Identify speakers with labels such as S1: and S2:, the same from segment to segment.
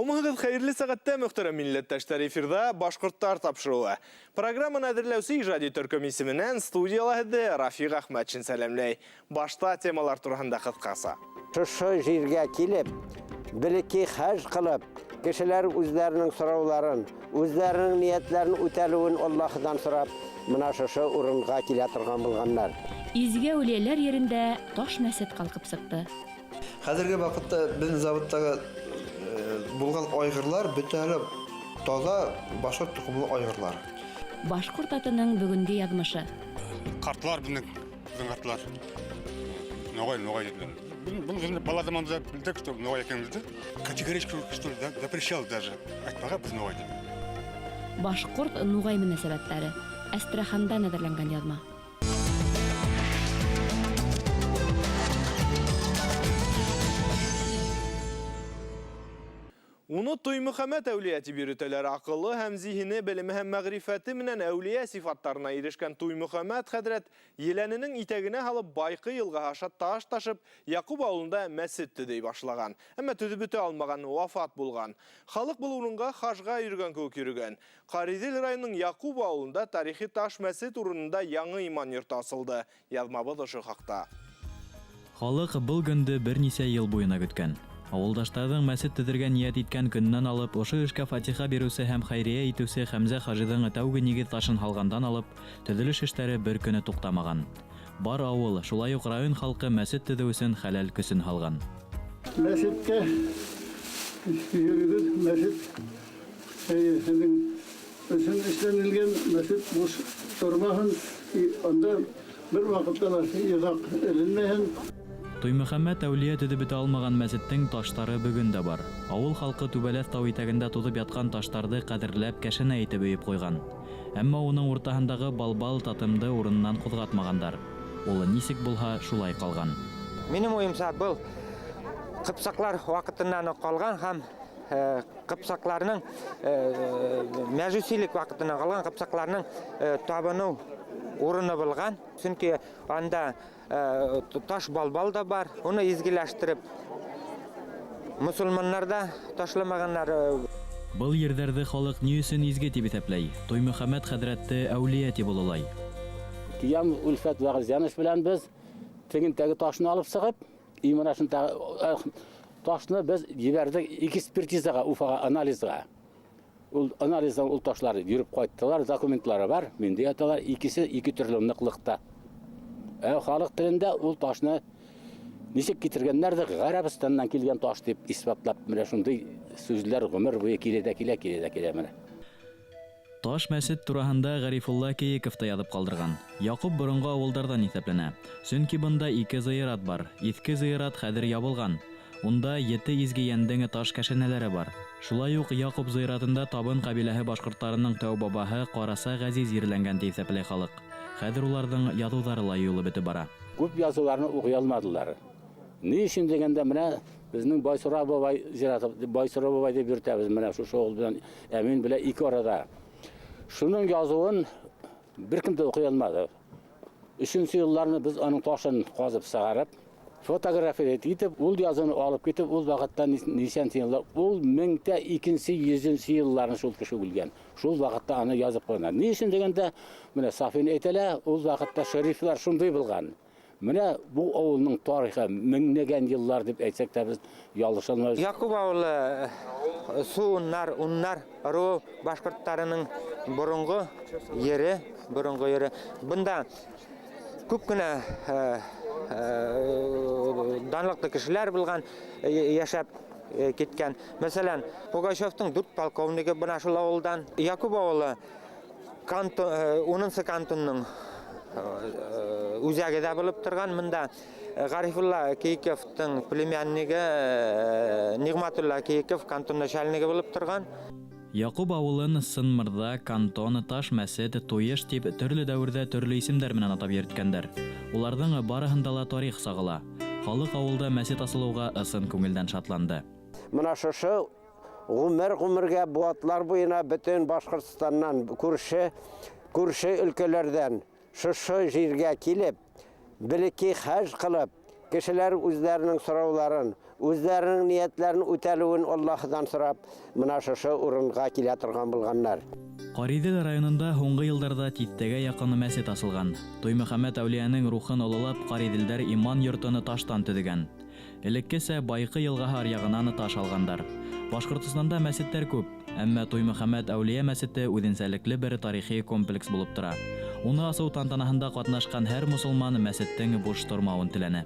S1: Һаумыһығыҙ, хәйерле сәғәттә, мөхтәрәм милләттәштәр, эфирҙа «Башҡорттар» тапшырыуы. Программаны әҙерләүсе ижади төркөм исеменән студияла һеҙҙе Рафиҡ Әхмәтшин сәләмләй. Башта темалар тураһында ҡыҫҡаса.
S2: Шушы җиргә килеп, бер-ике хаҗ кылып, кешеләр үзләренең сорауларын, үзләренең ниятләрен үтәлүен Аллаһыдан сорап, менә шушы урынга килә торган булганнар.
S3: Изге әүлияләр ерендә таш мәсет калкып чыкты.
S4: Хәзерге вакытта безнең заводтагы булган айгырлар бөтәле таза башкорт токымлы айгырлар.
S3: Башкорт атының бүгенге язмышы.
S5: Картлар безнең, безнең картлар. Ногай, ногай диделәр. Бу бала заманында белдек, что ногай икәнебезне. Категорически, что запрещал даже. Әйтмәгә без ногай дип.
S3: Башкорт нугай мөнәсәбәтләре. Әстраханда әзерләнгән язма.
S1: Уны Туймөхәммәт әүлиә дип йөрөтәләр. Акылы һәм зиһене, белеме һәм мәгърифәте менән әүлиә сифаттарына ирешкән Туймөхәммәт хәҙрәт еләненең итәгенә һалып Байҡы йылғаһы аша таш ташып Яҡуп ауылында мәсет төҙөй башлаган. Әммә төҙөп бөтә алмаған, вафат булған. Халыҡ был урынға хажға йөрөгән кеүек йөрөгән. Ҡариҙел районының Яҡуп ауылында тарихи таш мәсет урынында яңы иман йорто асылды. Яҙмабыҙ ошо хаҡта.
S6: Халыҡ был көндө бер нисә йыл буйына көткән. Ауылдаштарҙың мәсет төҙөргә ниәт иткән көнөнән алып, ошо эшкә фатиха биреүсе һәм хәйриә итеүсе Хәмзә хажиҙың тәүге нигеҙ ташын һалғандан алып, төҙөлөш эштәре бер көнө туҡтамаған. Бар ауыл, шулай уҡ район халҡы мәсет төҙөү өсөн хәләл көсөн һалған.
S7: Мәсеткә йөрөгөҙ, мәсет һеҙҙең өсөн эшләнелгән, мәсет буш тормаһын, анда бер ваҡытта ла йоҙаҡ эленмәһен.
S6: Туймөхәммәт әүлиә төҙөп бөтә алмаған мәсеттең таштары бөгөн дә бар. Ауыл халҡы Түбәләҫ тау итәгендә туҙып ятҡан таштарҙы ҡәҙерләп кәшәнә итеп өйөп ҡуйған. Әммә уның уртаһындағы балбал татымды урынынан ҡуҙғатмағандар. Ул нисек булһа, шулай ҡалған.
S8: Минең уйымса, был ҡыпсаҡлар ваҡытынан уҡ ҡалған һәм ҡыпсаҡларның мәжүсилек ваҡытынан ҡалған ҡыпсаҡларның табыныу урыны булған. Сөнки анда таш балбал да бар, уны изгеләштереп мосолманнар да ташламағаннар.
S6: Был ерҙәрҙе халыҡ ни өсөн изге тип иҫәпләй? Туймөхәммәт хәҙрәтте әүлиә тип ололай.
S9: Киям Үлфәт Вәғизянов белән беҙ тегентәге ташны алып сығып, менә шундағы ташны беҙ ебәрҙек экспертизаға, Уфаға анализға. Ул анализдан ул ташлар йөрөп ҡайттылар, документлары бар, миндә яталар, икесе ике төрлө ныҡлыҡта. Халыҡ телендә ул ташны нисек китергәннәр ҙә Ғәрәбстаннан килгән таш тип исбатлап, менә шундай сүзләр ғүмер буйы килә дә килә, килә дә килә менә.
S6: Таш мәсет тураһында Ғарифулла Кейеков та яҙып ҡалдырған. Яҡуп боронғо ауылдарҙан иҫәпләнә. Сөнки бында ике зыярат бар. Иҫке зыярат хәҙер ябылған. Унда 7 изге йәндең таш кәшәнәләре бар. Шулай уҡ Яҡуп зыяратында Табын ҡәбиләһе башҡорттарының тәү бабаһы Ҡараса Ғәзиз ерләнгән тип иҫәпләй халыҡ. Хәҙер уларҙың яҙыуҙары ла юлы бөтөп бара.
S9: Күп яҙыуҙарны уҡый алмадылар. Ни өсөн тигәндә, менә беҙҙең Байсура бабай зираты, Байсура бабай тип йөрөтәбеҙ, менә шушы ул белән Әмин белән ике арада. Шуның языуын бер кем дә уҡый алмады. Өсөнсө йылларны беҙ аның ташын ҡаҙып сығарып, фотография итеп, ул языуны алып китеп, ул ваҡытта нисәнсе йыллар, ул мең дә икенсе йөҙөнсө йылларны шул кеше үлгән. Шул ваҡытта аны язып ҡуйған. Ни өсөн тигәндә, менә Сафин әйтәлә, ул ваҡытта шәрифләр шундай булған. Менә бу ауылның тарихы меңләгән йыллар дип әйтсәк тә без ялгыш алмабыз.
S8: Яҡуп ауылы Сууннар, Уннар ырыуы башҡорттарының боронғо ере, боронғо ере. Бында күп кенә данлыҡлы кешеләр булған, йәшәп киткән. Мәҫәлән, Пугачевтың 4 полковнигы бына шул ауылдан. Яҡуп ауылы унынсы кантонның үҙәге дә булып торған. Мында Ғарифулла Кейиковтың племяннигы Ниғмәтулла Кейиков кантон начальнигы булып торған.
S6: Яҡуп ауылын Сынмырҙа, Кантон, Таш мәсет, Туйыш тип төрлө дәүерҙә төрлө исемдәр менән атап йөрөткәндәр. Уларҙың барыһында ла тарих сағыла. Халыҡ ауылда мәсет асылыуға ысын күңелдән шатланды.
S2: Мына шушы ғүмер ғүмергә быуатлар буйына бөтөн Башҡортостаннан, күрше өлкәләрҙән шушы җиргә килеп, бер-ике хаҗ кылып, Кешеләр үзләренең сорауларын, үзләренең ниятләрен үтәлүен Аллаһыдан сорап, менә шушы урынга килә торган булганнар.
S6: Кариҙел районында һуңғы йылдарҙа тиҫтәгә яҡын мәсет асылған. Туймөхәммәт әүлиәнең рухын ололап, Кариҙелдәр иман йортоно таштан төҙөгән. Элеккесә Байҡы йылғаһы аръяғынан таш алғандар. Башҡортостанда мәсеттәр күп, әммә Туймөхәммәт әүлиә мәсете үҙенсәлекле бер тарихи комплекс булып тора. Уны асыу тантанаһында ҡатнашҡан һәр мосолман мәсеттең буш тормауын теләне.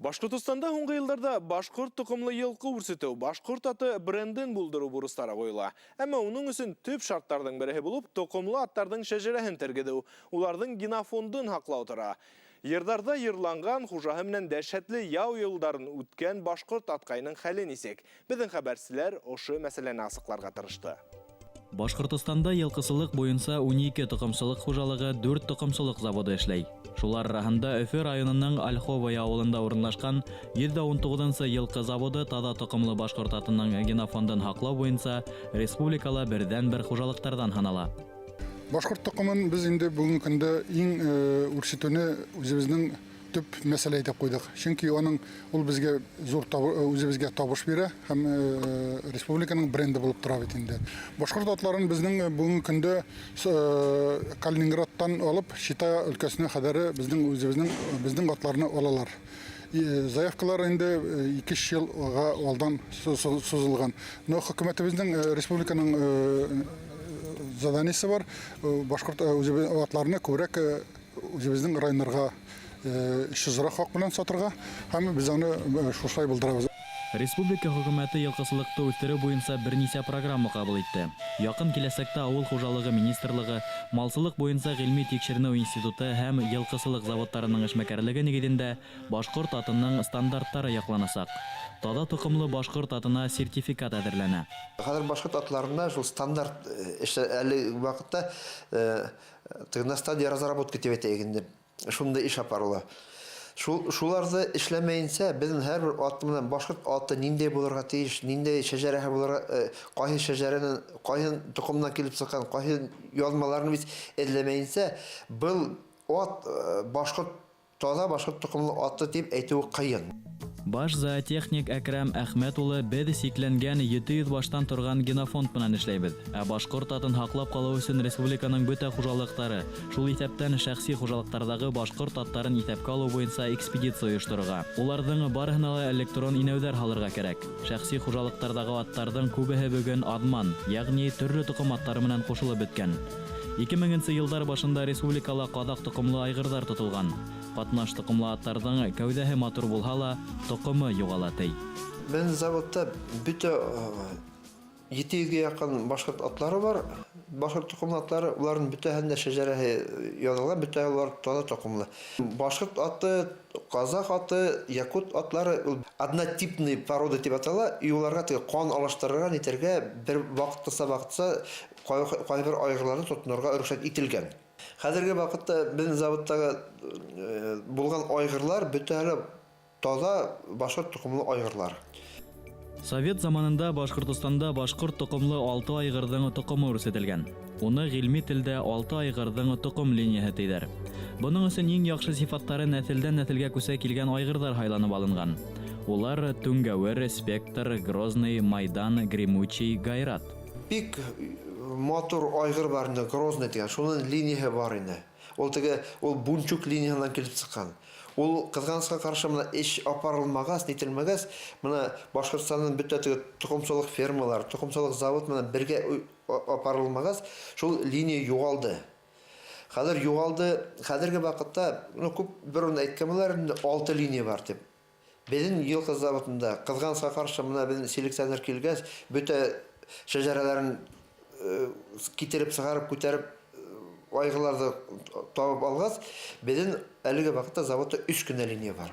S1: Башҡортостанда һуңғы йылдарҙа башҡорт тоҡомло йылҡы үрсетеү, башҡорт аты брендын булдырыу бурыстары ҡуйыла. Әммә уның өсөн төп шарттарҙың береһе булып тоҡомло аттарҙың шәжәрәһен тергеҙеү, уларҙың генофондын һаҡлау тора. Йырҙарҙа йырланған, хужаһы менән дәһшәтле яу йылдарын үткән башҡорт атҡайының хәле нисек? Беҙҙең хәбәрселәр ошо мәсьәләне асыҡларға тырышты.
S6: Башҡортостанда йылҡысылыҡ буйынса 12 тоҡомсолоҡ хужалығы, 4 тоҡомсолоҡ заводы эшләй. Шулар араһында Өфө районының Ольховая ауылында урынлашҡан 119-нсы йылҡы заводы таҙа тоҡомло башҡорт атының генофондын һаҡлау буйынса республикала берҙән-бер хужалыҡтарҙан һанала.
S10: Башҡорт тоҡомон беҙ инде бөгөнгө көндә иң үрсетеүне үҙебеҙҙең төп мәсьәлә итеп ҡуйҙыҡ. Сөнки ул беҙгә ҙур үҙебеҙгә табыш бирә һәм республиканың бренды булып тора бит инде. Башҡорт атларын беҙҙең бөгөнгө көндә Калининградтан алып Чита өлкәсенә хәҙәре беҙҙең үҙебеҙҙең беҙҙең атларны алалар. Заявкалар инде 2 йылға алдан сузылған. Но хөкүмәтебеҙҙең республиканың заданиесе бар. Башҡорт атларны күберәк үҙебеҙҙең районнарға шызыраҡ хаҡ менән сатырға һәм беҙ аны шушылай булдырабыҙ.
S6: Республика хөкүмәте йылҡысылыҡты үҫтереү буйынса бер нисә программа ҡабул итте. Яҡын киләсәктә Ауыл хужалығы министрлығы, малсылыҡ буйынса ғилми тикшеренеү институты һәм йылҡысылыҡ заводтарының эшмәкәрлеге нигеҙендә башҡорт атының стандарттары яҡланасаҡ. Таҙа тоҡомло башҡорт атына сертификат әҙерләнә.
S4: Хәҙер башҡорт атларына шул стандарт эшлә әле ваҡытта на стадии разработки тип әйтәйек инде. Шундай эш апарыла. Шуларҙы эшләмәйенсә, беҙҙең һәр бер ат менән башҡорт аты ниндәй булырға тейеш, ниндәй шәжәрәһе булырға, ҡайһы шәжәрәнән, ҡайһы тоҡомдан килеп сыҡҡан, ҡайһы яҙмаларын бит эҙләмәйенсә, был ат башҡорт, таҙа башҡорт тоҡомло аты тип әйтеүе ҡыйын.
S6: Баш зоотехник Әкрәм Әхмәт улы беҙ сикләнгән 700 баштан торған генофонд менән эшләйбеҙ. Ә башҡорт атын һаҡлап ҡалыу өсөн республиканың бөтә хужалыҡтары, шул иҫәптән шәхси хужалыҡтарҙағы башҡорт аттарын иҫәпкә алыу буйынса экспедиция ойошторорға. Уларҙың барыһына ла электрон инәүҙәр һалырға кәрәк. Шәхси хужалыҡтарҙағы аттарҙың күбеһе бөгөн аҙман, йәғни төрлө тоҡом аттары менән ҡушылып бөткән. 2000 йылдар башында республикала ҡаҙаҡ тоҡомло айғырҙар тотолған. Ҡатнаш тоҡомло аттарҙың кәүҙәһе матур булһа ла, тоҡомо юғала ти.
S4: Беҙҙең заводта бөтә 700-гә яҡын башҡорт атлары бар. Башҡорт тоҡомло атлары, уларҙың бөтәһендә шәжәрәһе яҙылған, бөтәһе улар таҙа тоҡомло. Башҡорт аты, ҡаҙаҡ аты, якут атлары ул однотипный порода тип атала, и уларға теге ҡан алыштырырға, нитергә бер ваҡытса ҡайһы бер айғырларҙы тотонорға рөхсәт ителгән. Хәҙерге ваҡытта беҙҙең заводтағы булған айғырлар бөтәһе лә таҙа башҡорт тоҡомло айғырлар.
S6: Совет заманында Башҡортостанда башҡорт тоҡомло 6 айғырҙың тоҡомо үрсетелгән. Уны ғилми телдә 6 айғырҙың тоҡом линияһы тиҙәр. Бының өсөн иң яҡшы сифаттары нәҫелдән нәҫелгә күсә килгән айғырҙар һайланып алынған. Улар Түңгәүер, Спектр, Грозный, Майдан, Гремучий, Гайрат.
S4: Бик матур айғыр бар инде, Грозный тигән, шуның линияһы бар инде. Ул теге, ул Бунчук линияһынан килеп сыҡҡан. Ул ҡыҙғанысҡа ҡаршы мына эш апарылмағас, нителмәгәс, мына Башҡортостандың бөтә теге тоҡомсолоҡ фермалары, тоҡомсолоҡ завод менән бергә апарылмағас, шул линия юғалды. Хәҙер юғалды, хәҙерге ваҡытта, күп бер уны әйткән булар инде, 6 линия бар тип. Беҙҙең йылҡы заводында ҡыҙғанысҡа ҡаршы мына беҙҙең селекционер килгәс, бөтә шәжәрәләрен китереп сығарып, күтәреп айғырларҙы табып алғас, беҙҙең әлеге ваҡытта заводта 3 кенә линия бар.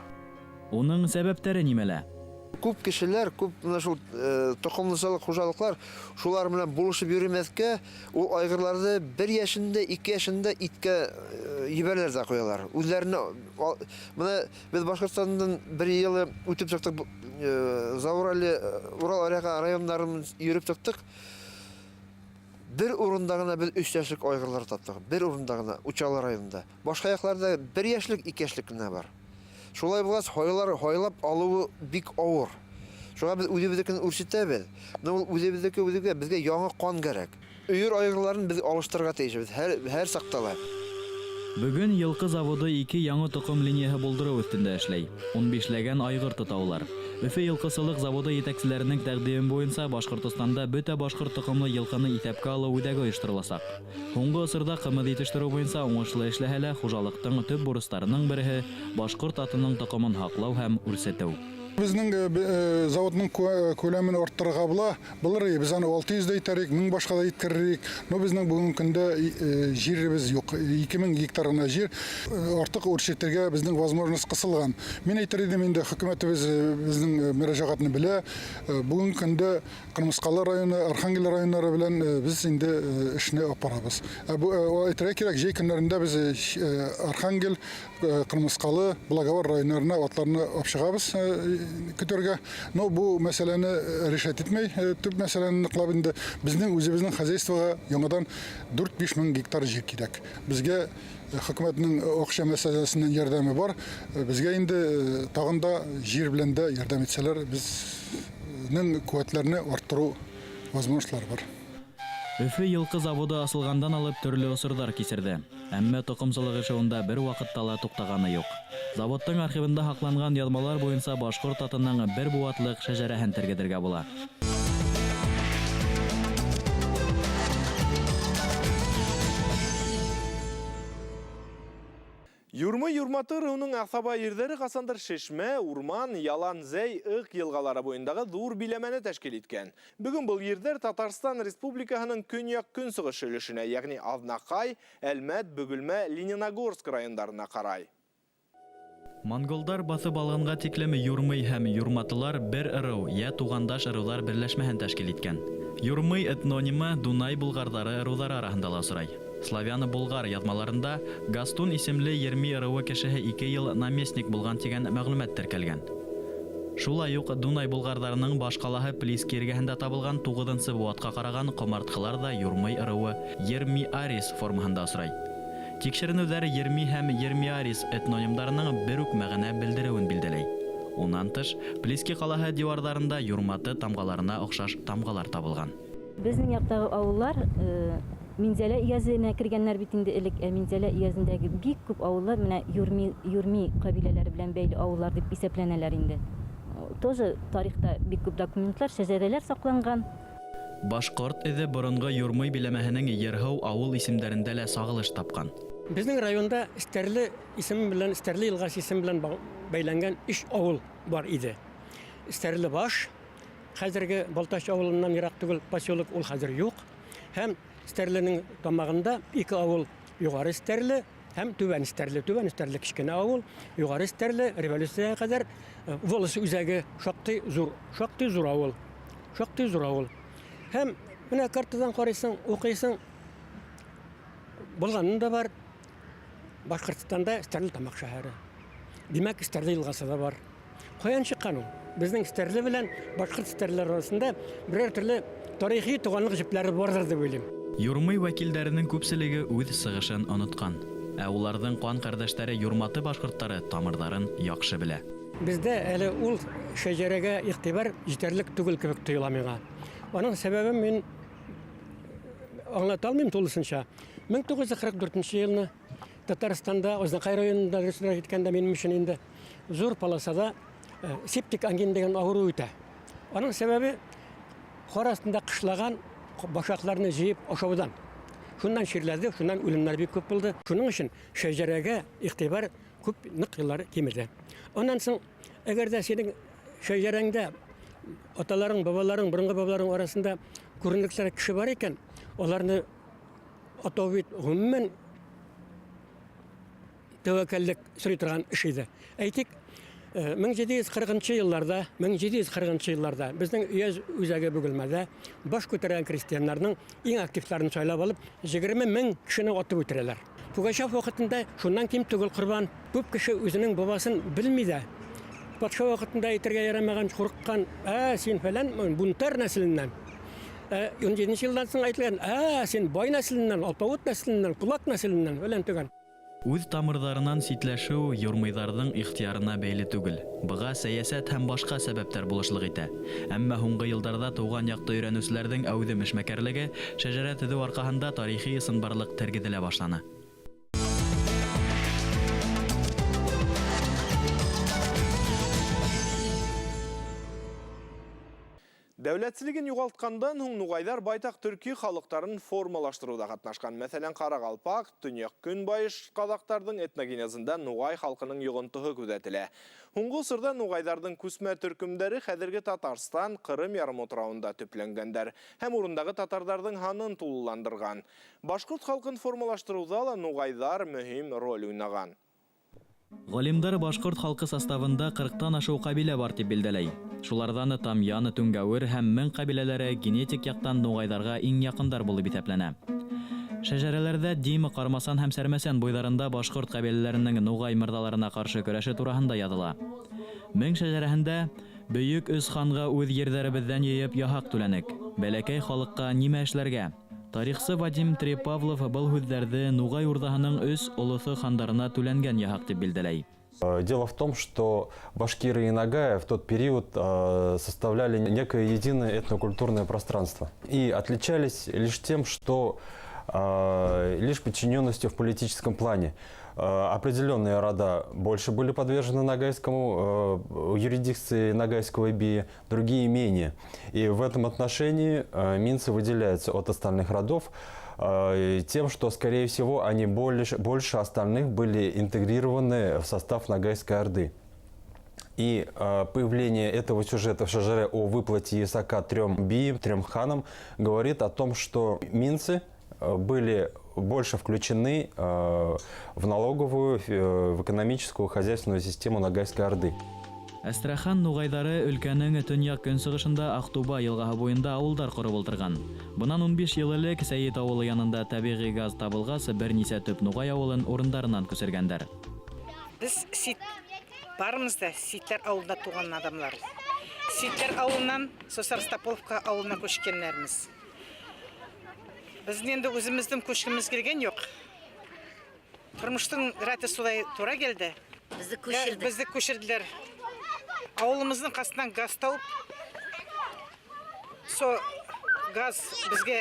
S6: Уның сәбәптәре нимәлә?
S4: Күп кешеләр, күп менә шул тоҡомлосолоҡ хужалыҡлар шулар менән булышып йөрөмәҫкә, ул айғырларҙы 1 йәшендә, 2 йәшендә иткә ебәрәләр ҙә ҡуялар. Үҙҙәренә мына беҙ Башҡортостандан бер йылы үтеп сыҡтыҡ, Заурале, Урал аръяғы районнарын йөрөп сыҡтыҡ. Бер урында гына без өч яшьлек айгырлар таптык. Бер урында гына, Учалы районында. Башка якларда бер яшьлек, ике яшьлек кенә бар. Шулай булгач, һайлар һайлап алуы бик авыр. Шуңа без үзебезнекен үрчетәбез. Менә ул үзебезнеке үзебезгә, безгә яңа кан кәрәк. Өер айгырларын без алыштырырга тиешбез, һәр, һәр чакта ла.
S6: Бөгөн йылҡы заводы ике яңы тоҡом линияһы булдырыу өҫтөндә эшләй. Унбишләгән айғыр тота улар. Өфө йылҡысылыҡ заводы етәкселәренең тәҡдиме буйынса Башҡортостанда бөтә башҡорт тоҡомло йылҡыны иҫәпкә алыу үҙәге ойоштороласаҡ. Һуңғы осорҙа ҡымыҙ етештереү буйынса уңышлы эшләһә лә, хужалыҡтың төп бурыстарының береһе, башҡорт атының тоҡомон һаҡлау һәм үрсетеү.
S10: Безнең заводның күләмен арттырырга була. Булыр без аны 600 дә итәрик, 1000 башка да иткерерик. Но безнең бүгенге көндә җиребез юк. 2000 гектар гына җир. Артык үрчетергә безнең возможность кысылган. Мин әйтер идем инде, хөкүмәтебез безнең мөрәҗәгатьне белә. Бүгенге көндә Кырмыскалы районы, Архангел районнары белән без инде эшне апарабыз. Бу әйтергә кирәк, җәй көннәрендә без Архангел, Кырмыскалы, Благовар районнарына атларны алып чыгабыз көтәргә. Но бу мәсьәләне решать итмәй, төп мәсьәләне ныклап инде безнең үзебезнең хозяйствога яңадан 4-5 мең гектар җир кирәк. Безгә хөкүмәтнең акча мәсьәләсеннән ярдәме бар. Безгә инде тагын да җир белән дә ярдәм итсәләр, безнең куәтләрне арттыру возможностьлары бар.
S6: Өфө йылҡы заводы асылғандан алып төрлө осорҙар кисерҙе. Әммә тоҡомсолоҡ эше унда бер ваҡытта ла туҡтағаны юҡ. Заводтың архивында һаҡланған яҙмалар буйынса башҡорт атының бер быуатлыҡ шәжәрәһен тергеҙергә була.
S1: Юрмы Юрматы ырыуының аҫаба ерҙәре ҡасандыр Шишмә, Урман, Ялан, Зәй, Ыҡ йылғалары буйындағы ҙур биләмәне тәшкил иткән. Бөгөн был ерҙәр Татарстан Республикаһының көньяҡ-көнсығыш өлөшөнә, йәғни Аҙнаҡай, Әлмәт, Бөгөлмә, Лениногорск райондарына ҡарай.
S6: Монголдар баҫып алғанға тиклем Юрмый һәм Юрматылар бер ырыу, йә туғандаш ырыуҙар берләшмәһен тәшкил иткән. Юрмый этнонимы Дунай булғарҙары ырыуҙары араһында ла осрай. Славяно-булғар яҙмаларында Гастун исемле Ерми ырыуы кешеһе 2 йыл наместник булған тигән мәғлүмәт теркәлгән. Шулай уҡ Дунай булғарҙарының баш ҡалаһы Плиски эргәһендә табылған туғыҙынсы быуатҡа ҡараған ҡомартҡылар ҙа Юрмый ырыуы Ермиарис формаһында осрай. Тикшеренеүҙәр Ерми һәм Ермиарис этнонимдарының бер үк мәғәнә белдереүен билдәләй. Унан тыш, Плиски ҡалаһы диуарҙарында Юрматы тамғаларына оҡшаш тамғалар табылған.
S3: Беҙҙең яҡтағы ауыллар Минзәлә өйәзенә кергәннәр бит инде элек. Минзәлә өйәзендәге бик күп ауыллар менә Юрми ҡәбиләләре белән бәйле ауыллар дип иҫәпләнәләр инде. Тоже тарихта бик күп документлар, шәжәрәләр саҡланған.
S6: Башҡорт эҙе боронғо Юрмый биләмәһенең Ерһыу ауыл исемдәрендә лә сағылыш тапҡан.
S11: Беҙҙең районда Стәрле исеме белән, Стәрле йылғасы исеме белән бәйләнгән өс ауыл бар иде. Стәрлебаш, хәҙерге Балтач ауылынан йыраҡ түгел поселок, ул хәҙер юҡ. Һәм Стәрленең тамағында ике ауыл, Юғары Стәрле һәм Түбән Стәрле. Түбән Стәрле кечкенә ауыл, Юғары Стәрле революцияға ҡәҙәр волос үҙәге шаҡтай ҙур, шаҡтай ҙур ауыл, шаҡтай ҙур ауыл. Һәм менә картадан ҡарайсың, уҡыйсың, булғанын да бар. Башҡортостанда Стәрле Тамаҡ шәһәре. Димәк, Стәрле йылғасы ла бар. Ҡаян сыҡҡан ул? Беҙҙең Стәрле белән башҡорт стәрлеләр араһында берәр төрлө тарихи туғанлыҡ җепләре барҙыр тип уйлайым.
S6: Юрмый вәкилдәренең күпселеге үҙ сығышын онотҡан. Ә уларҙың ҡан ҡәрҙәштәре Юрматы башҡорттары тамырҙарын яҡшы белә.
S11: Беҙҙә әле ул шәжәрәгә иғтибар етерлек түгел кебек тойола миңа. Аның сәбәбен мин аңлата алмыйм тулысынса. Мең туғыҙ йөҙ ҡырҡ дүртенсе йылны Татарстанда, Азнакай районында дөресенрәк әйткәндә, минем өсөн инде зур полосада септик ангин дигән авыру үтә. Аның сәбәбе ҡар аҫтында ҡышлаған башаҡларны җыйып ашауҙан. Шуннан чирләде, шуннан үлемнәр бик күп булды. Шуның өчен шәжәрәгә игътибар күп нык еллар кимеде. Аннан соң, әгәр дә синең шәжәрәңдә аталарың, бабаларың, борынгы бабаларың арасында күренекле кеше бар икән, аларны атау бит гомумән тәвәккәллек сорый торган эш иде. Әйтик, мең җиде йөз кырыгынчы елларда, мең җиде йөз кырыгынчы елларда безнең өяз үзәге Бөгелмәдә баш күтәргән крестьяннарның иң активларын сайлап алып, егерме мең кешене атып үтерәләр. Пугачев вакытында шуннан ким түгел корбан. Күп кеше үзенең бабасын белми дә. Патша вакытында әйтергә ярамаган, курыккан, ә, син фәлән, бунтарь нәселеннән. Ә 17 елдан соң әйтелгән, ә, син бай нәселеннән, алпавыт нәселеннән, кулак нәселеннән, фәлән төгән.
S6: Үҙ тамырҙарынан ситләшеү юрмыйҙарҙың ихтыярына бәйле түгел. Быға сәйәсәт һәм башҡа сәбәптәр булышлыҡ итә. Әммә һуңғы йылдарҙа тыуған яҡты өйрәнеүселәрҙең әүҙем эшмәкәрлеге, шәжәрә төҙөү арҡаһында тарихи ысынбарлыҡ тергеҙелә башланы.
S1: Дәүләтселеген юғалтҡандан һуң нуғайҙар байтаҡ төрки халыҡтарын формалаштырыуҙа ҡатнашҡан. Мәҫәлән, ҡарағалпаҡ, төньяҡ-көнбайыш ҡаҙаҡтарҙың этногенезында нуғай халҡының йоғонтоһо күҙәтелә. Һуңғы осорҙа нуғайҙарҙың күсмә төркөмдәре хәҙерге Татарстан, Ҡырым ярымутрауында төпләнгәндәр һәм урындағы татарҙарҙың һанын тулыландырған. Башҡорт халҡын формалаштырыуҙа ла нуғайҙар мөһим роль уйнаған.
S6: Ғалимдар башҡорт халҡы составында 40-тан ашыу ҡәбилә бар тип билдәләй. Шуларҙан Тамъян, Түңгәүер һәм Мең ҡәбиләләре генетик яҡтан нуғайҙарға иң яҡындар булып иҫәпләнә. Шәжәрәләрҙә Дим, Ҡармасан һәм Сәрмәсән буйҙарында башҡорт ҡәбиләләренең нуғай мырҙаларына ҡаршы көрәше тураһында яҙыла. Мең шәжәрәһендә бөйөк өс ханға үҙ ерҙәребеҙҙән йыйып яһаҡ түләнек. Бәләкәй халыҡҡа нимә эшләргә? Тарихсы Вадим Трепавлов был һүҙҙәрҙе Нуғай урҙаһының өс олоҫо хандарына түләнгән яһаҡ тип билдәләй.
S12: Дело в том, что башкиры и нагаи в тот период составляли некое единое этнокультурное пространство и отличались лишь тем, что лишь подчиненностью в политическом плане. Определенные рода больше были подвержены ногайскому, юрисдикции ногайского бия, другие менее. И в этом отношении минцы выделяются от остальных родов тем, что, скорее всего, они больше остальных были интегрированы в состав Ногайской Орды. И появление этого сюжета в Шажаре о выплате ясака трем биям, трем ханам, говорит о том, что минцы были больше включены в налоговую, в экономическую, хозяйственную систему Ногайской Орды.
S6: Әстрәхан нуғайҙары өлкәнең төньяҡ-көнсығышында Аҡтуба йылғаһы буйында ауылдар ҡороп ултырған. Бынан 15 йыл элек Сәйет ауылы янында тәбиғи газ табылғас, бер нисә төп нуғай ауылын урындарынан күсергәндәр.
S13: Беҙ барымыз да Ситтәр ауылында тыуған адамлар. Ситтәр ауылынан сосын Ростроповка ауылына күскәндәрбеҙ. Беҙҙең инде үҙебеҙҙең күскебеҙ килгән юҡ. Тормоштоң рәте шулай тура килде.
S14: Беҙҙе күсерҙе.
S13: Беҙҙе күсерҙеләр. Ауылымыздың ҡасынан газ тауып, со газ беҙгә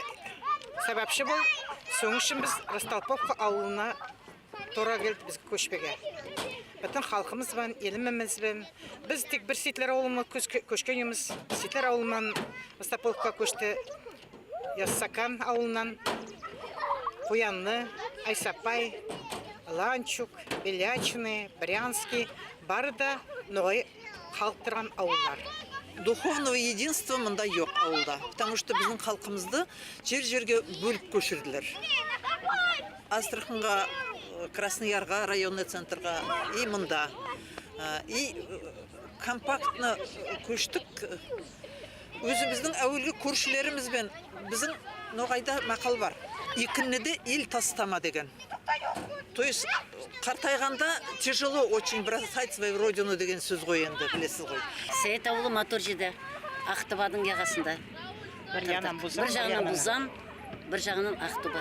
S13: сәбәпсе булды. Шуның өсөн беҙ Ростолповка ауылына тура килде беҙгә күсмәгә. Бөтөн халҡыбыҙ менән, илебеҙ менән. Беҙ тик бер Ситләр ауылына күскәнбеҙ. Ситләр ауылынан Ростроповка күсте. Яссакан ауылынан, Ҡуянлы, Айсапай, Ланчук, Белячины, Брянский, бары да нуғай халыҡ торған ауылдар.
S15: Духовного единства мында юҡ ауылда, потому что беҙҙең халҡыбыҙҙы ер-ергә бүлеп күсерҙеләр. Астраханға, Красноярға, районный центрға и мында. И компактно күстек. Үҙебеҙҙең әүәлге күршеләребеҙ беҙҙең ноғайҙа мәҡәл бар. Икенде дә ил ташлама тигән. То есть ҡартайғанда тяжело очень бросать свою родину тигән һүҙ ғуй инде, беләһегеҙ ғуй.
S14: Сәйет ауылы матур ерҙә, Аҡтубаның яғаһында.
S13: Бер яғынан Бузан,
S14: Бер яғынан Бузан, бер яғынан Аҡтуба.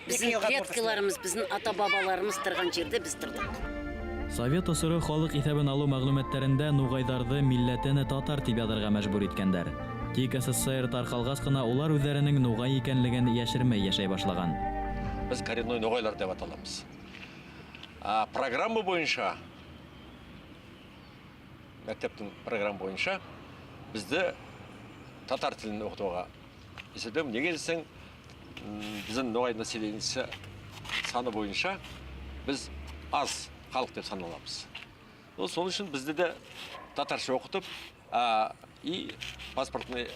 S14: Беҙҙең предкаларыбыҙ, беҙҙең ата-бабаларыбыҙ торған ерҙә беҙ торҙоҡ.
S6: Совет осоро халыҡ иҫәбен алыу мәғлүмәттәрендә нуғайҙарҙы милләтен татар тип яҙырға мәжбүр иткәндәр. Тик СССР тарҡалғас ҡына улар үҙҙәренең нуғай икәнлеген йәшермәй йәшәй башлаған.
S16: Беҙ коренной нуғайлар тип аталамыз. Программа буйынса, мәктәптең программа буйынса беҙҙе татар телен уҡытыуға иҫәпләйем. Нигә тиһәң, беҙҙең нуғай населениесе саны буйынса беҙ аҙ халыҡ тип саналабыҙ. Шуның өсөн беҙҙе дә татарса уҡытып, и паспортный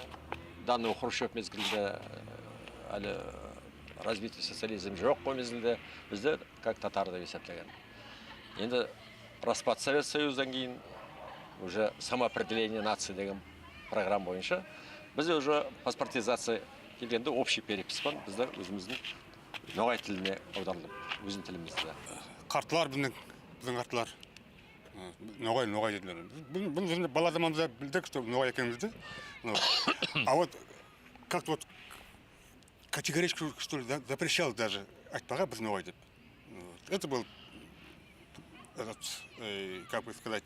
S16: данные Хрущев миҙгелендә әле развитие социализм юҡ ҡуй миҙгелдә беҙҙе как татар тип иҫәпләгән. Инде распад Совет Союздан кейен уже самоопределение нации тигән программа буйынса беҙ уже паспортизация килгәндә общий перепись бар, беҙҙәр үҙебеҙҙең ноғай теленә ауҙарылып, үҙенең телебеҙҙә.
S5: Ҡартлар беҙҙең ҡартлар ноғай, ноғай тинеләр. Беҙ инде бала заманында белдек, что ноғай икәнебеҙҙе. А вот Как-то вот категорически, что ли, запрещал даже айтпаға біз ноғай деп. Вот. Это был этот, как бы сказать,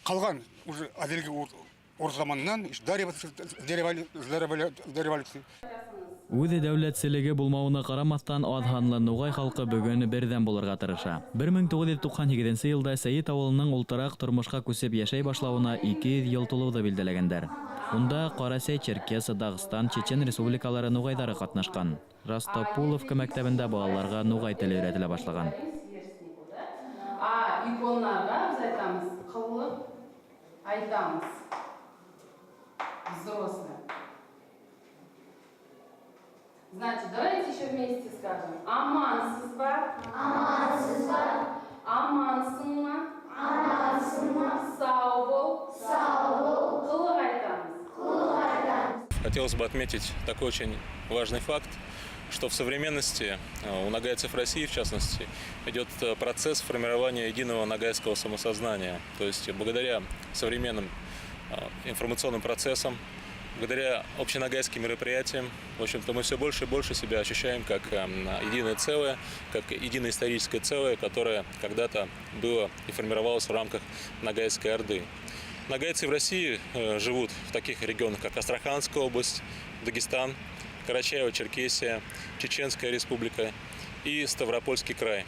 S5: қалған уже әзелгі орыс заманынан, еще до революции.
S6: Үҙ дәүләтселеге булмауына ҡарамаҫтан, аҙ һанлы нуғай халҡы бөгөн берҙәм булырға тырыша. 1998 йылда Сәйет ауылының ултыраҡ тормошҡа күсеп йәшәй башлауына 200 йыл тулыуҙы билдәләгәндәр. Унда Ҡарасай, Черкес, Дағстан, Чечен республикалары нуғайҙары ҡатнашҡан. Растопуловка мәктәбендә балаларға нуғай теле өйрәтелә башлаған.
S17: А иконнарға біз айтамыз, қылып айтамыз. Взрослые. Значит, давайте еще вместе скажем. Амансыз ба?
S18: Амансыз ба?
S17: Амансың ма?
S18: Амансың ма?
S17: Сау бол.
S18: Сау бол.
S17: Қылық айтамыз.
S18: Қылық айтамыз.
S19: Хотелось бы отметить такой очень важный факт, что в современности у ногайцев России, в частности, идет процесс формирования единого ногайского самосознания. То есть благодаря современным информационным процессам, благодаря общеногайским мероприятиям, в общем-то, мы все больше и больше себя ощущаем как единое целое, как единое историческое целое, которое когда-то было и формировалось в рамках Ногайской Орды. Ногайцы в России живут в таких регионах, как Астраханская область, Дагестан, Карачаево-Черкесия, Чеченская республика и Ставропольский край.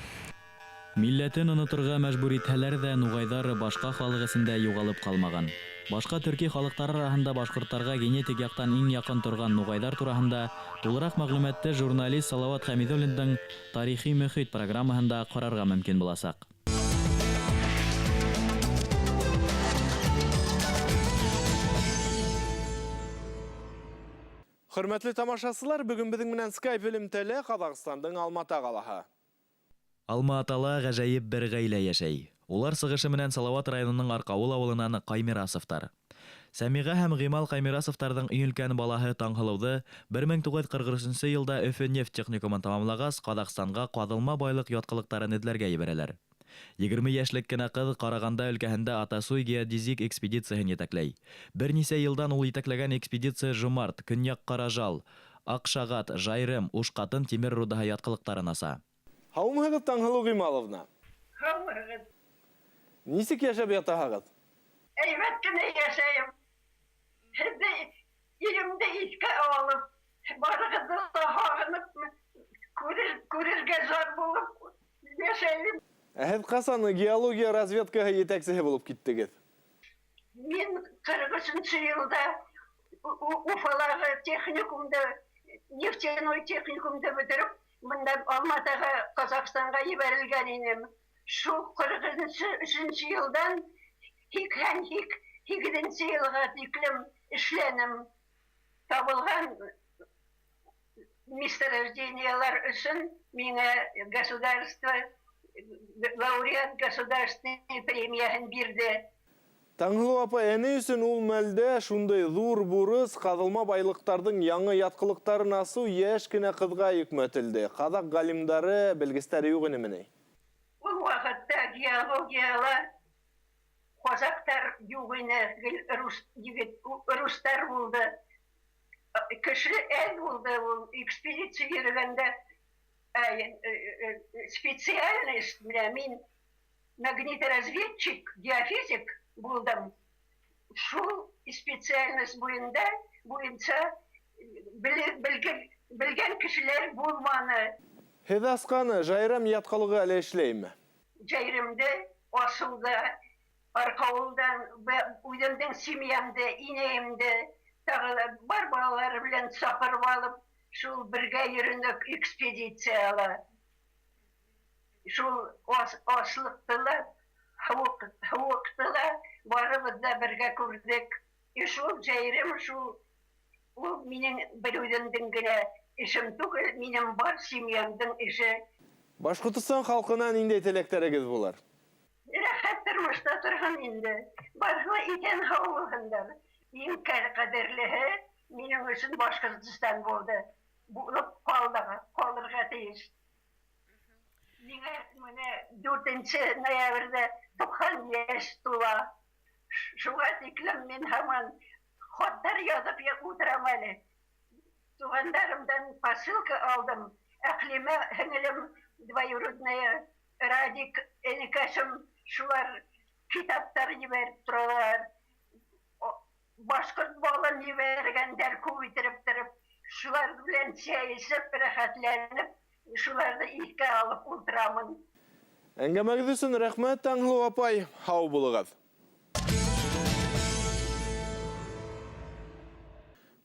S6: Милләтен оноторға мәжбүр итһәләр ҙә, нуғайҙар башҡа халыҡ эсендә юғалып ҡалмаған. Башҡа төрки халыҡтар араһында башҡорттарға генетик яҡтан иң яҡын торған нуғайҙар тураһында тулыраҡ мәғлүмәтте журналист Салауат Хәмидуллиндың Тарихи мөхит программаһында ҡарарға мөмкин буласаҡ.
S1: Хөрмәтле тамашасылар, бөгөн беҙҙең менән Skype элемтәлә Ҡаҙағстандың Алмата ҡалаһы.
S6: Алма-Атала ғәжәйеп бер ғаилә йәшәй. Улар сығышы менән Салауат районының Арҡауыл ауылынан Ҡаймирасовтар. Сәмиғә һәм Ғимал Ҡаймирасовтарҙың иң өлкән балаһы Таңһылыуҙы 1943 йылда Өфө нефть техникумын тамамлағас, Ҡаҙағстанға ҡаҙылма байлыҡ ятҡылыҡтарын эҙләргә ебәрәләр. 20 йәшлек кенә ҡыҙ Ҡарағанда өлкәһендә Атасуй геодезик экспедицияһын етәкләй. Бер нисә йылдан ул етәкләгән экспедиция Жомарт, Көньяҡ Ҡаражал, Аҡшағат, Жайрым, Ушҡатын тимер рудаһы ятҡылыҡтарын аса.
S1: Һаумыһығыҙ, Таңһылыу Ғималовна?
S20: Һаумыһығыҙ.
S1: Нисек йәшәп ятаһығыҙ?
S20: Әйбәт кенә йәшәйем. Һеҙҙе иремде иҫкә алып, барығыҙҙы ла һағынып, күрергә зар булып йәшәйем.
S1: Ә һеҙ ҡасан геология разведкаһы етәксеһе булып киттегеҙ?
S20: Мин 43 йылда Уфалағы техникумды, нефтяной техникумды бөтөрөп, бында Алматыға, Ҡаҙағстанға ебәрелгән инем. Шул 43 йылдан 88 йылға тиклем эшләнем. Табылған месторождениялар өсөн миңә государство лауреат государственной премияһын бирҙе.
S1: Таңһылыу апай, ә ни өсөн ул мәлдә шундай ҙур бурыс ҡаҙылма байлыҡтарҙың яңы ятҡылыҡтарын асыу йәш кенә ҡыҙға йөкмәтелде? Ҡаҙаҡ ғалимдары, белгестәре юҡ инеме ни?
S20: Ул ваҡытта геологияла ҡаҙаҡтар юҡ ине, гел рус егет, рустар булды. Кеше әҙ булды ул экспедиция йөрөгәндә. Специальность менә мин магниторазведчик, геофизик булдым. Шул специальность буйынса белгән кешеләр булманы.
S1: Һеҙ асҡан Жайрым ятҡылығы әле эшләйме?
S20: Жайрымды асыуҙа, Арҡауылдан үҙемдең семьямды, инәйемде, тағы ла бар балалары белән саҡырып алып, шул бергә йөрөнөк экспедицияла. Шул аслыҡты ла, һыуыҡты ла барыбыҙ ҙа бергә күрҙек. И шул Жайрым, шул ул минең бер үҙемдең генә эшем түгел, минең бар семьямдың эше.
S1: Башҡортостан халҡына ниндәй теләктәрегеҙ булыр?
S20: Рәхәт тормошта торһон инде. Барыһы ла иҫән һау булһындар. Иң ҡәҙерлеһе минең өсөн Башҡортостан булды. Булып ҡалды, ҡалырға тейеш. Миңә менә 4 ноябрҙә 90 йәш тула. Шуға тиклем мин һаман Хатлар язып утырам әле. Туганнарымдан посылка алдым. Әхлимә һеңелем двоюродная, Радик энекәшем, шулар китаплар җибәреп торалар. Башкорт балын җибәргәннәр күп иттереп торып. Шулар белән чәй эчеп, рәхәтләнеп, шуларны искә алып утырамын.
S1: Әңгәмәгеҙ өсөн рәхмәт, Таңһылыу апай. Һау булығыҙ.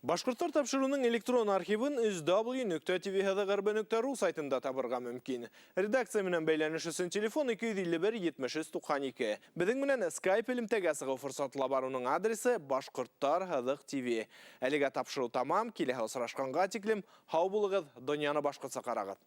S1: Башҡорттар тапшырыуының электрон архивын www.tvhðgrb.ru сайтында табырға мөмкин. Редакция менән бәйләнеш өсөн телефон 251 73 92. Беҙҙең менән Skype элемтәгә сығыу форсаты ла бар, уның адресы Башҡорттар һыҙыҡ ТВ. Әлегә тапшырыу тамам, киләһе осрашҡанға тиклем һау булығыҙ, донъяны башҡортса ҡарағыҙ.